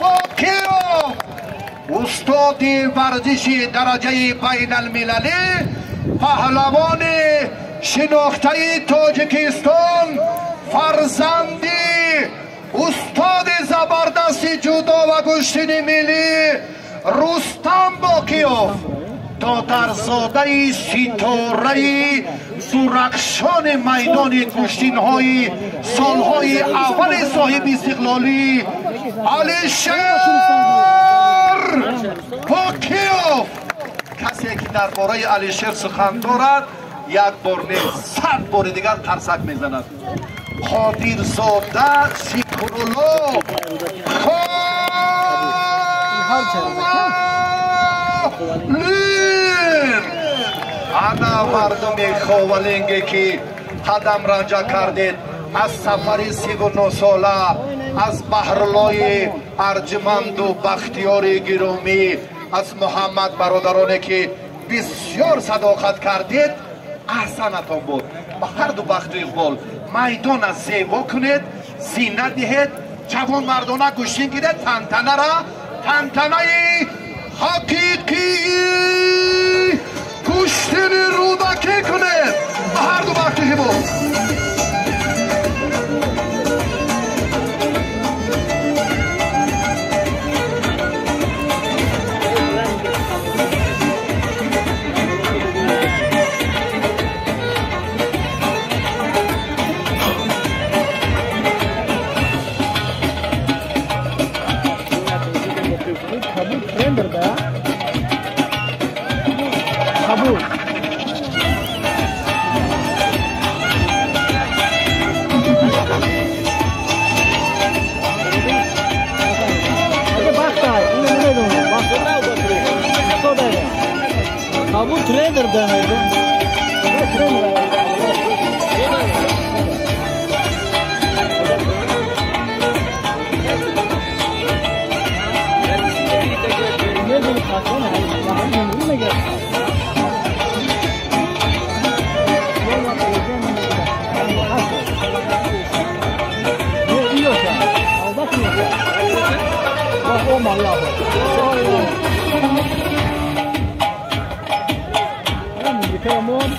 Бокиев, устоди варзиши дараҷаи байналмилалӣ, паҳлавони шинохтаи Тоҷикистон, фарзанди устоди забардасти ҷудо ва гӯштини миллӣ Рустам Бокиев, додарзодаи ситораи дурахшони майдони гӯштинҳои солҳои аввали соҳиби истиқлолӣ Алишер Бокиев. Касе ки дар бораи Алишер сухан дорад, як бор не, 100 бори дигар қарсак мезанад. Қодирзода Шукрулло Ховалин. Ана мардуми Ховалинге ки қадам ранҷа кардед аз сафари 39 сола, аз баҳрлои арҷманду бахтиёри гиромӣ, аз Муҳаммад бародароне ки бисёр садоқат кардед, аҳсанатон буд. Ба ҳарду бахту иқбол майдона зебо кунед, зина диҳед, ҷавонмардона гӯштин гиред, тантанара, тантанаи ҳақиқии гӯштини Рӯдакӣ кунед. Ба ҳарду бахту иқбол. Kabul trader demedi. Come on.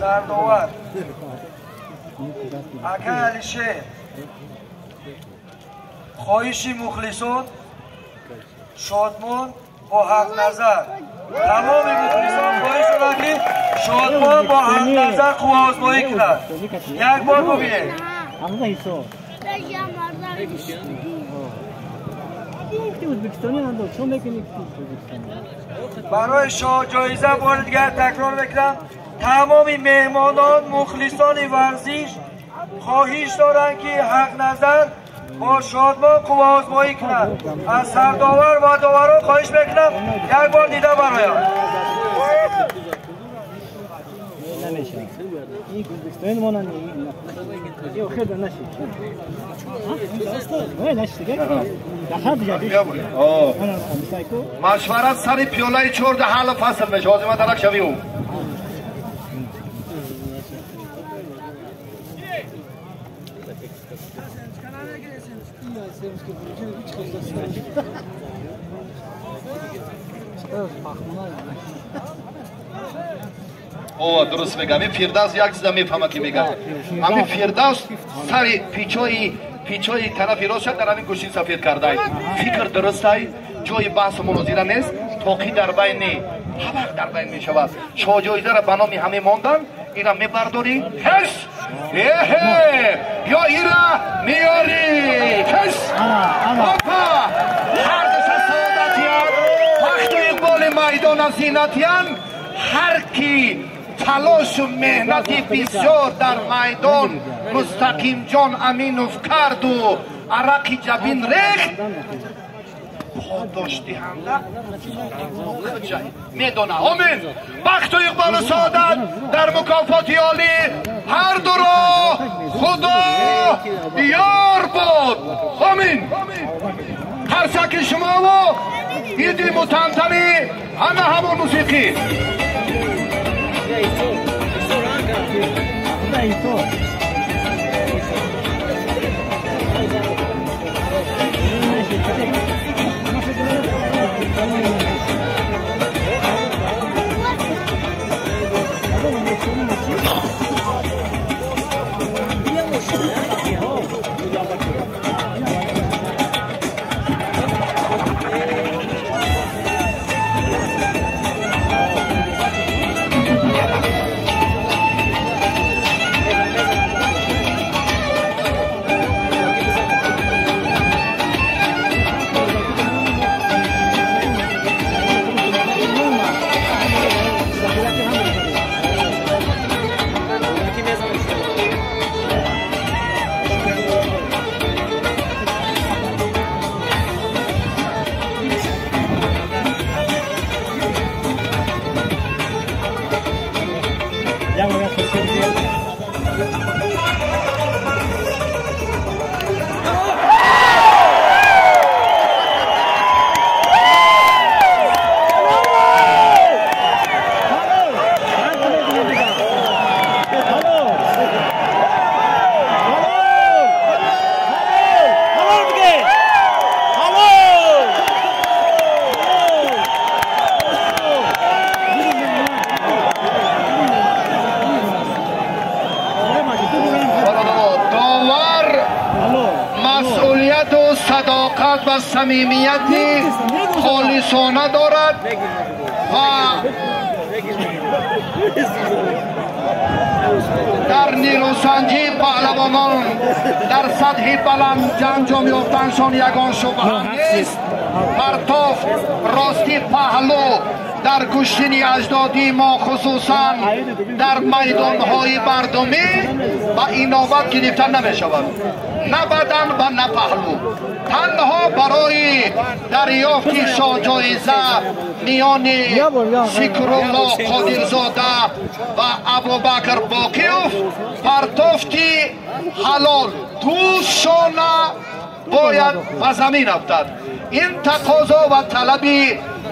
سرداور اکا علیشیر خواهشی مخلصان شادمان با حق نظر تمام مخلصان خواهش دارند که شادمان با حق نظر خوب آزمایی کند. یک بار ببینید. برای شاه جایزه بار دیگر تکرار میکنم، تمام مهمانان مخلصان ورزش خواهش دارند که حق نظر با شادمان خوب آزمایی کند. از سرداور و داوران خواهش میکنم یک بار دیده برایم. Машварат сари пиёлаи 14 ҳалу фасл мешавад. Ҳозир ман дарак шавӣ ӯ. О, дуруст мегам. Ин Фирдавс як чиза мефаҳмад ки мегӯяд. Ҳамин Фирдавс сари пичои тарафи рост шад дар ҳамин гӯшти сафед кардай. Фикр дурустай, ҷои баҳсу мунозира нест. Тоқӣ дар байн не, ҳамақ дар байн мешавад. Шоҳҷоизаро ба номи ҳаме мондан, ира мебардорӣ, ҳес! Эҳе! Ё ира меёрӣ! Ҳес! Опа! Ҳардуша саодатиян, бахту иқболи майдона зинатиян, ҳар ки талошу меҳнати бисёр дар майдон Мустақимҷон Аминов карду арақи ҷабин рехт, подошдиҳанда медона. Омин. Бахту иқболу саодат дар мукофоти олӣ ҳар дуро Худо ёр бод. Омин. Қарсаки шумову иди мутантани ҳама ҳамон мусиқӣ. صداقت و صمیمیت خالصانه دارد و در نیروسنجی پهلوانان در سطح بلند انجام یافتنشان یگان شبهه نیست. پرتاف راستی پهلو در گوشتینی اجدادی ما خصوصا در میدانهای مردمی و اینابت گرفته نمی شود، نه بدن و نه پهلو. تنها برای دریافت شاهجایزه میان ذکرالله قادرزاده و ابوبکر باقیوف پرتافتی حلال دو شانه باید به زمین افتد. این تقاضا و طلب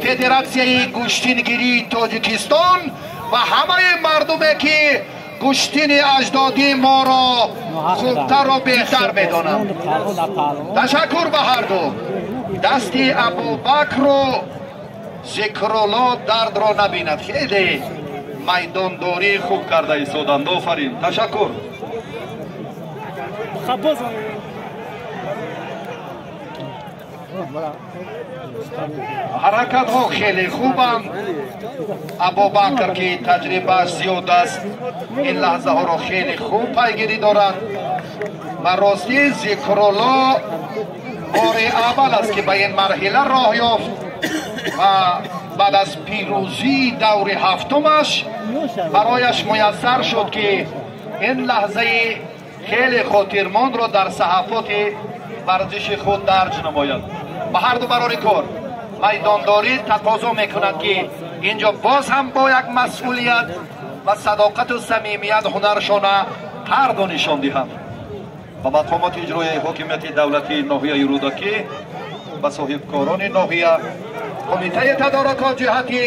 فدراسیای گوشتینگیری تاجیکستان و همه مردمی که گوشتین اجدادی ما را خوبتر و بهتر میدانند. تشکر به هر دو. دست ابوبکر و ذکرالله درد را نبیند. خیلی میدانداری خوب کرده ایستادند. آفرین. تشکر. حرکت ها خیلی خوبند. ابوبکر که تجربه زیاد است این لحظه ها را خیلی خوب پیگیری دارد و راستی ذکرالله بار اول است که به این مرحله راه یافت و بعد از پیروزی دور هفتمش برایش میسر شد که این لحظه خیلی خاطرمند را در صحفات ورزش خود درج نماید. به هر دو برای کار میدانداری تقاضا میکند که اینجا باز هم با یک مسئولیت و صداقت و صمیمیت هنرشان هر دو نشان دهند. Ба мақомоти иҷроияи ҳокимияти давлатии ноҳияи Рӯдакӣ, ба соҳибкорони ноҳия, кумитаи тадорукот ҷиҳати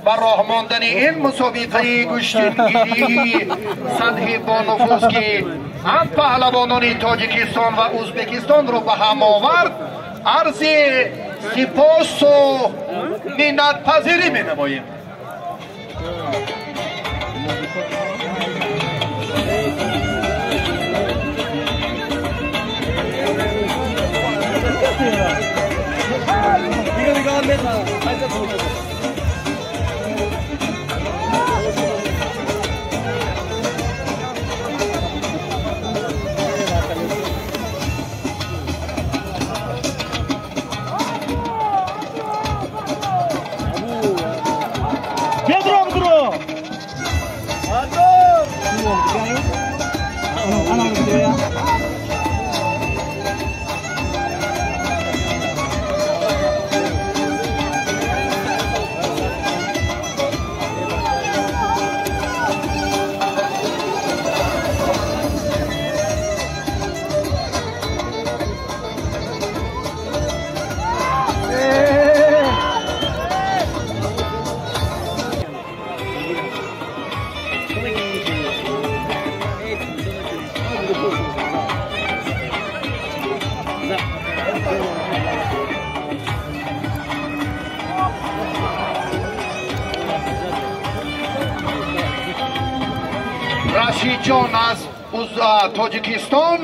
ба роҳ мондани ин мусобиқаи гӯштингирии сатҳи бонуфуз, ки ҳам паҳлавонони Тоҷикистон ва Ӯзбекистонро ба ҳам овард, арзи сипосу миннатпазирӣ менамоем. Рашидҷон аз Тоҷикистон,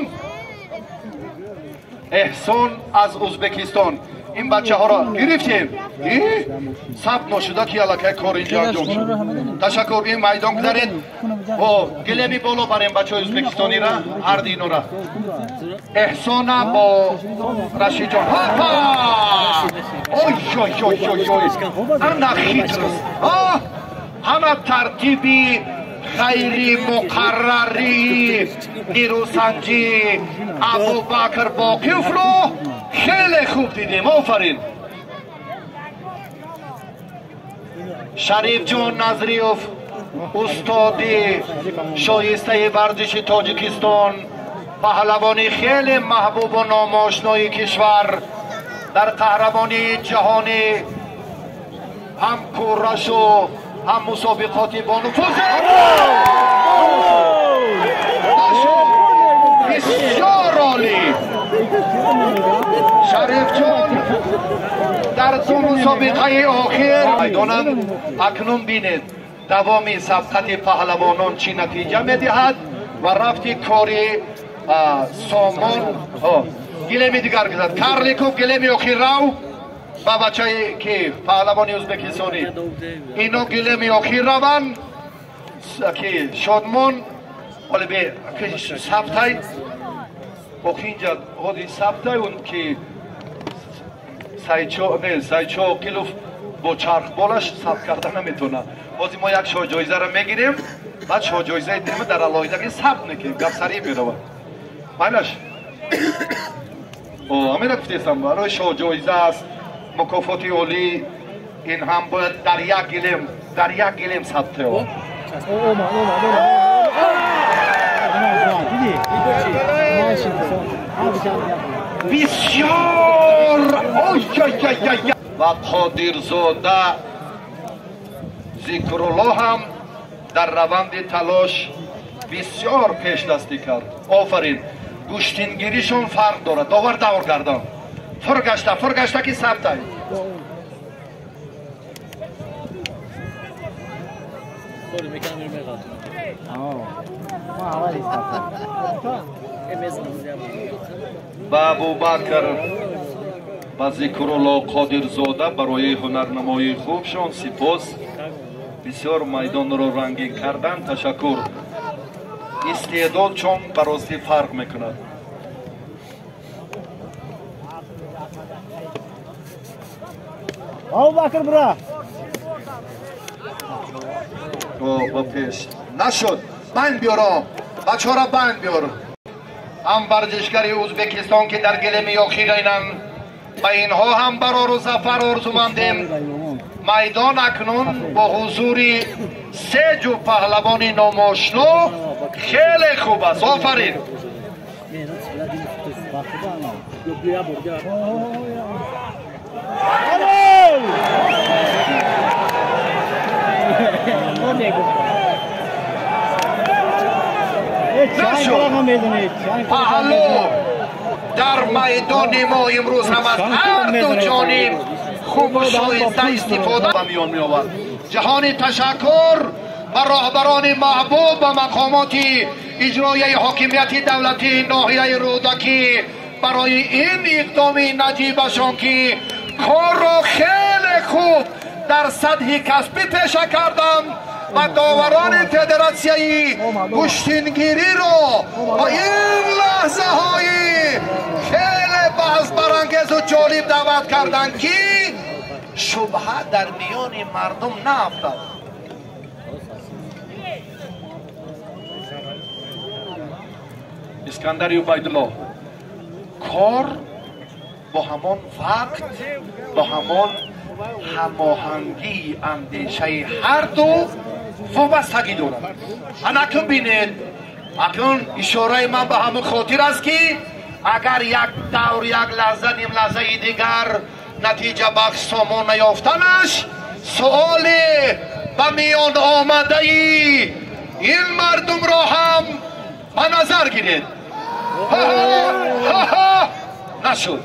Эҳсон аз Ӯзбекистон. Ин бачаҳоро гирифтем. Сабт ношуда ки аллакай кор инҷо анҷом шуд. Ташаккур. Ин майдон гузаред. Гилеми боло барем бачаҳои ӯзбекистонира, ҳарди инора. Эҳсона бо Рашидҷон. Ҳопа! Ой ой ой ой ой. Ана хитр. Ҳама тартиби ғайри муқаррарӣ нерӯсанҷи Абубакр Боқиевро хеле хуб дидем. Офарин. Шарифҷон Назриев, устоди шоистаи варзиши Тоҷикистон, паҳлавони хеле маҳбубу номошнои кишвар, дар қаҳрамонии ҷаҳонӣ ҳам кӯрашу ҳам мусобиқоти бонуфуз. Бисёр олӣ. Шарифҷон дар ду мусобиқаи охир майдонанд. Акнун бинед давоми сабқати паҳлавонон чӣ натиҷа медиҳад ва рафти кори Сомон. Гилеми дигар гузад. Карликов гилеми охир рав ба бачае ки паҳлавони ӯзбекистонӣ. Ино гилеми охир раванд ки Шодмон оле бе сабтай охинҷа ҳоди сабтай он ки Сайчо не Сайчо Оқилов бо чархболаш сабт карда наметавонад. Ҳозир мо як шоҳҷоизаро мегирем, баъд шоҳҷоизаи дигар дар алоҳидагӣ сабт мекунем, гап сариъ меравад. Майлаш? Ҳамина гуфтестам, барои шоҳҷоиза аст, мукофоти олӣ, ин ҳам бояд дар як гилем сабт шавад. Бисёр ва Қодирзода Зикрулло ҳам дар раванди талош бисёр пешдастӣ кард. Офарин. Гӯштингиришон фарқ дорад. Довар давр гардон. Фургашта ки сабтай. Ба Абубакр ба Зикрулло Қодирзода барои ҳунарнамоии хубшон сипос. Бисёр майдонро рангин кардан. Ташаккур. Истеъдод чон ба ростӣ фарқ мекунад. Абубакр бира. Ба пеш нашуд. Банд биёро бачаҳоро, банд биёр. Ҳам варзишгари Ӯзбекистон ки дар гилеми охиринанд, ба инҳо ҳам барору зафар орзумандем. Майдон акнун бо ҳузури се ҷуфт паҳлавони номошно хеле хуб аст. Офарин. پهلو در میدان ما امروز هم از هر دو جانب خوب و شایسته استفاده به میان می آورد. جهان تشکر به راهبران محبوب و مقامات اجرایی حاکمیت دولتی ناحیه رودکی برای این اقدام نجیبشان که کار را خیلی خوب در سطح کسبی پیشه کردند و داوران فدراسیای گوشتینگیری را با این لحظه های خیلی بحث برانگیز و جالب دعوت کردند که شبهه در میان مردم نیفتد. اسکندر عبیدالله کار با همان وقت با همان هماهنگی اندیشه هر دو وابستگی دارد. اکنون بینید، اکنون اشاره من به همون خاطر است که اگر یک دور یک لحظه نیم لحظه دیگر نتیجه بخش سامان نیافتنش، سؤال به میان آمده ای این مردم را هم به نظر گیرید. نشد.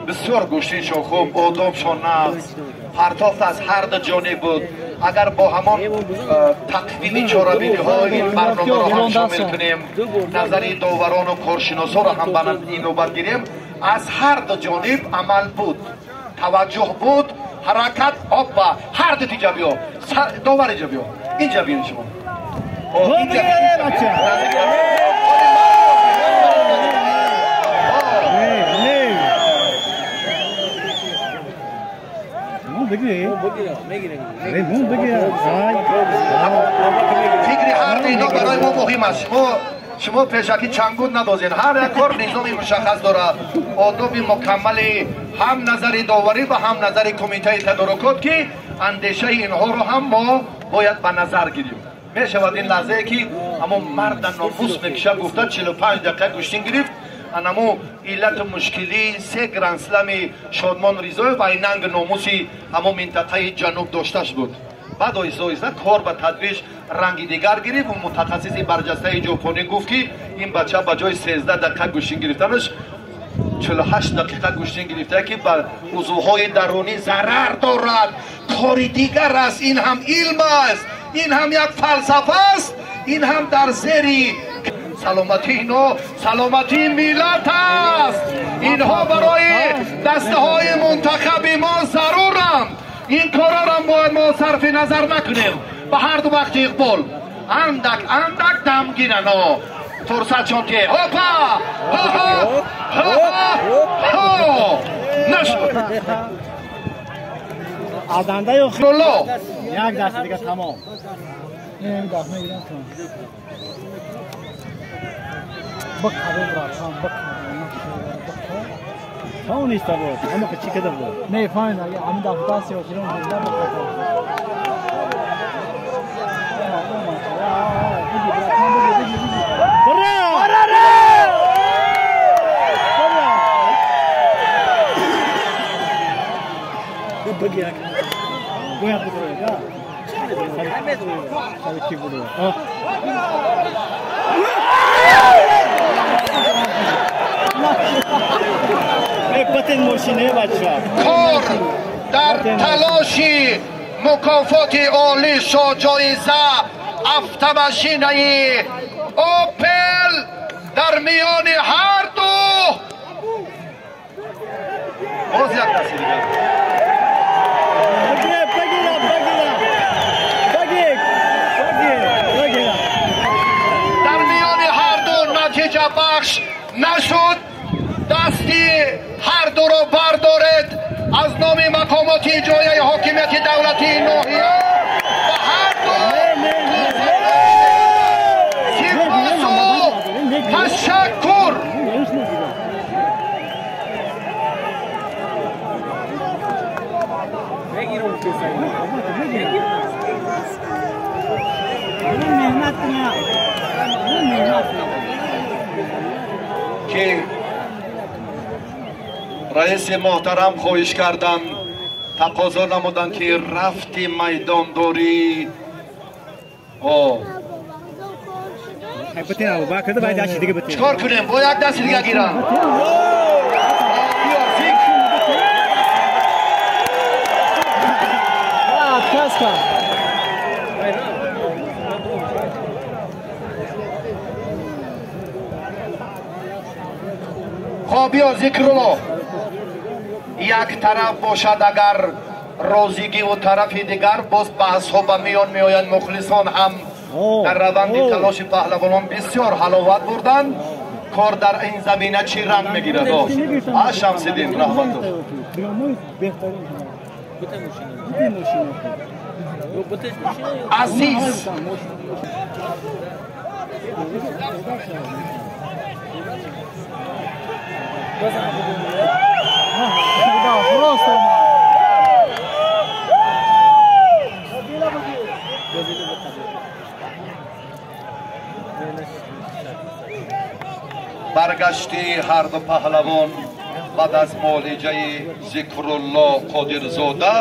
بسیار گوشتینشون خوب، آدابشون نقص، پرتافت از هر دو جانب بود. اگر با همان تقویمی چاربینی های این برنامه را هم شامل کنیم، نظری داوران و کارشناسا را هم به این نوبت گیریم، از هر دو جانب عمل بود، توجه بود، حرکت آب با هر دو اینجا بیا، داور اینجا بیا، اینجا بیا شما، اینجا بیا. فکر هر اینا برای ما مهم است. شما پیشکی چنگون ندازین. هر یک کار نظامی مشخص دارد، آداب مکمل هم نظر داوری و هم نظر کمیته تدارکات که اندیشه اینها رو هم ما باید به نظر گیریم. میشود این لحظه که اما مرد ناموس میکشه گفته 45 دقیقه گوشتین گرفت، انمو علت مشکلی سه گرند سلم شادمان ریزای و این ننگ ناموسی همو منطقه جنوب داشتش بود. بعد آیسته آیسته کار به تدریج رنگ دیگر گرفت و متخصص برجسته ژاپنی گفت که این بچه به جای 13 دقیقه گوشتین گرفتنش 48 دقیقه گوشتین گرفته که بر عضوهای درونی ضرر دارد. کار دیگر است، این هم علم است، این هم یک فلسفه است، این هم در زیر سلامتی اینا سلامتی ملت است. اینها برای دسته های منتخب ما ضرورند. این کارا را باید ما صرف نظر نکنیم. به هر دو وقت اقبال اندک اندک دم گیرن ها فرصت چون که هوپا ها ها ها نشد. یک دست دیگه تمام. این دست میگیرم تمام. بخواب براتم بخواب تا نیست بود اما که چی کده بود نه فاین اگه همین دفعه دستی و کیلو مونده بخواب کار در تلاش مکافات عالی جایزه افتماشینه اوپل در میان هر دو باز یک دستی دیگر در میان هر دو نتیجه بخش نشد. دستی هر دو را بردارد از نام مقامات اجرایی حاکمیت دولتی ناحیه و هر دو سپاس و تشکر. Ки раиси муҳтарам хоҳиш карданд, тақозо намуданд, ки рафти майдондорӣ чикор кунем? Бо як дасти дига гирам. Хоб, биё Зикрулло. Як тараф бошад агар розигиву тарафи дигар, боз баҳсҳо ба миён меоянд. Мухлисон ҳам дар раванди талоши паҳлавонон бисёр ҳаловат бурданд. Кор дар ин замина чӣ ранг мегирад? А Шамсиддин Раҳматов. Азиз баргашти ҳарду паҳлавон баъд аз муолиҷаи Зикрулло Қодирзода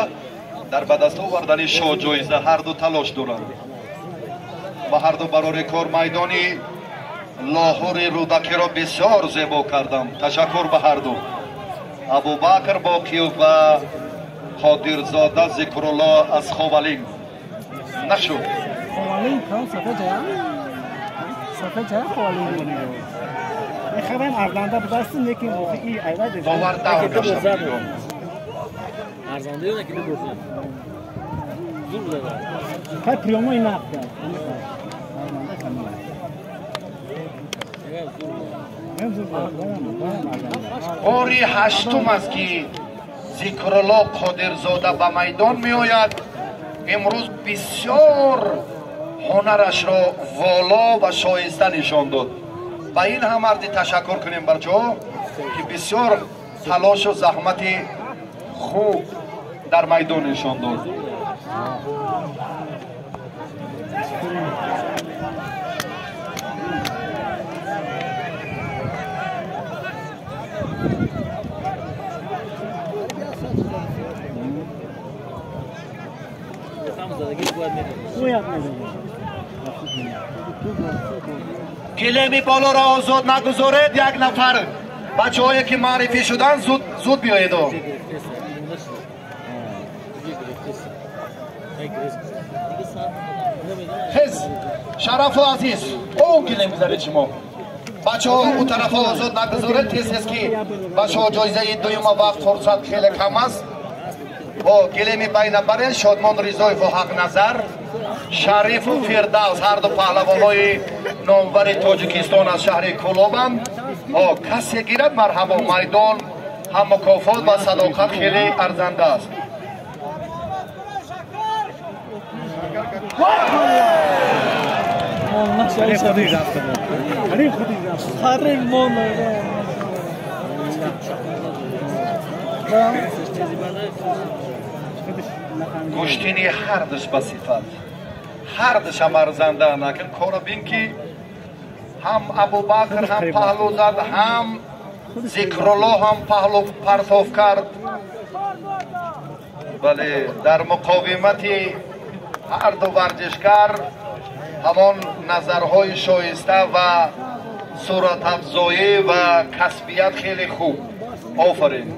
дар ба даст овардани шоҳҷоиза ҳарду талош доранд ва ҳарду барори кор майдони Лоҳури Рӯдакиро бисёр зебо кардам. Ташаккур ба ҳарду Абубакр Боқиев ва Қодирзода Зикрулло аз Ховалинг. Нашуд. Бори ҳаштум аст, ки Зикрулло Қодирзода ба майдон меояд. Имрӯз бисёр ҳунарашро воло ва шоиста нишон дод. Ба ин ҳам арзи ташаккур кунем барҷо, ки бисёр талошу заҳмати хуб дар майдон нишон дод. Гилеми болоро озод нагузоред. Як нафар бачаҳое ки маърифӣ шуданд, зуд зуд биёед. Хез Шарафу азиз, о гилем бизаред шумо. Бачаҳо ӯ тарафа озод нагузоред, тез тез, ки бачаҳо ҷоизаи дуюма вақт фурсат хеле кам аст. О гилеми байна баред. Шодмон Ризоеву Ҳақназар, Шарифу Фирдавс, ҳарду паҳлавонҳои номвари Тоҷикистон аз шаҳри Кӯлобанд. О касе гирад, марҳабо. Майдон ҳам мукофот ва садоқат хеле арзанда аст. Гӯштини ҳардуш ба сифат, ҳардушам арзанда. Накун кора бин, ки ҳам Абубакр ҳам паҳлӯ зад, ҳам Зикрулло ҳам паҳлӯ партоф кард. Бале, дар муқовимати ҳарду варзишгар ҳамон назарҳои шоиста ва суратафзоӣ ва касбият хеле хуб. Офарин.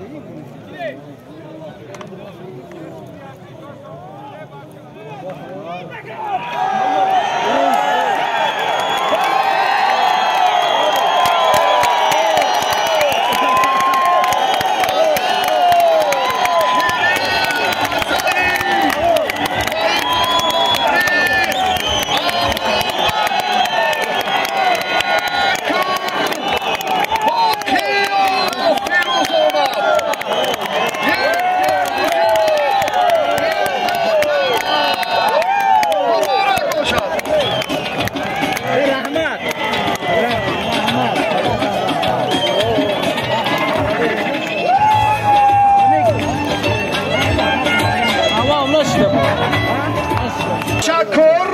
Ташаккур.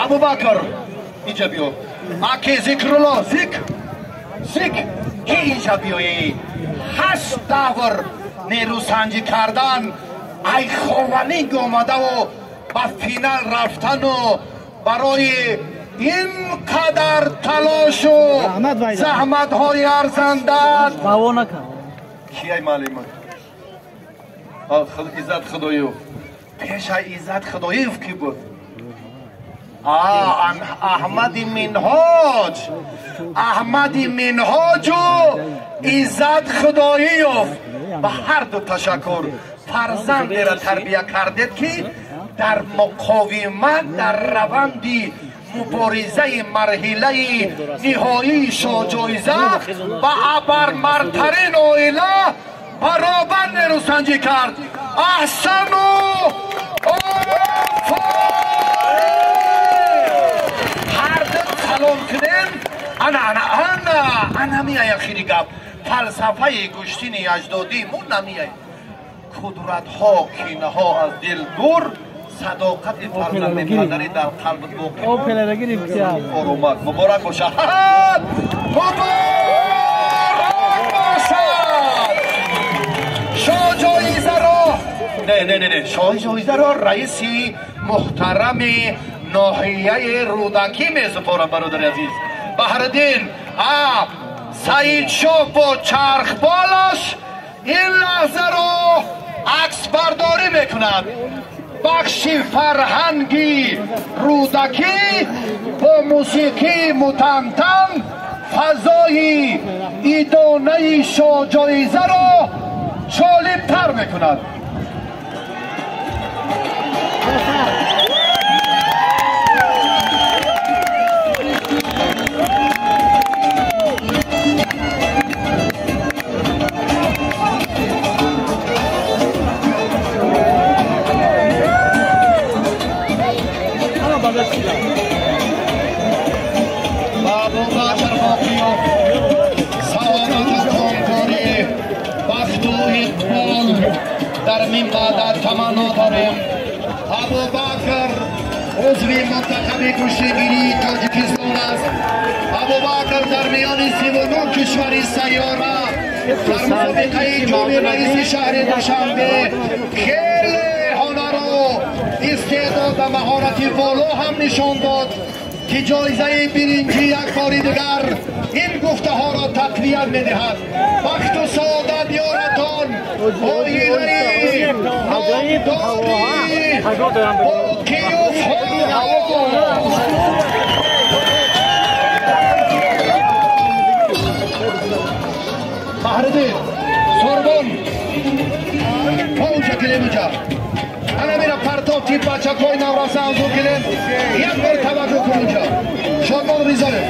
Абубакр, инҷа биё. Аки Зикрулло, зик зик. ки инҷа биёӣ 8 давр нерӯсанҷӣ кардан ай Ховалинг омадаву ба финал рафтану барои ин қадар талошу заҳматҳои арзандат кияй маълима Иззат Худоев пеша Иззат Худоев ки буд? Аҳмади Минҳоҷ, Аҳмади Минҳоҷу Иззат Худоиёв ба ҳар ду ташаккур. Фарзандеро тарбия кардед ки дар муқовимат дар раванди муборизаи марҳилаи ниҳоии шоҳҷоиза ба абармардтарин оила баробар нерӯсанҷӣ кард. Аҳсану ҳарду салом кунем. Ана ана ана ана меяй ахири гап. Фалсафаи гӯштини аҷдодии мо намеяй. Қудратҳо, кинаҳо аз дил дур, садоқати фарзанди падарӣ дар қалб боқӣ. Оромад. Муборак бошад. Муборак бошад. Шоҳҷоизаро не не не не шоҳҷоизаро раиси муҳтарами ноҳияи Рӯдакӣ месупорам, бародари азиз Баҳриддин. Саидшоҳ бо чархболаш ин лаҳзаро аксбардорӣ мекунад. Бахши фарҳанги Рӯдакӣ бо мусиқии мутантан фазои идонаи шоҳҷоизаро ҷолибтар мекунад. Абубакр Боқиёв саодату комкорӣ, бахту иқбол дар минбаъда таманно дорем. Абубакр узви мунтахаби гӯштигирии Тоҷикистон аст. Абубакр дар миёни 39 кишвари сайёра дар мусобиқаи ҷоми раиси шаҳри Душанбе хеле ҳунару истеъдод ва маҳорати боло ҳам нишон дод ки ҷоизаи биринҷӣ як бори дигар ин гуфтаҳоро тақвият медиҳад. Бахту саодат ёратон, оилаи номдори Боқиёвҳо. Баҳриддин Сорбон паунча килемуҷа ана мера партов ки бачакҳои навраса анзур килем. Як бор таваҷҷӯҳ кун унҷа. Шодмон Ризоев.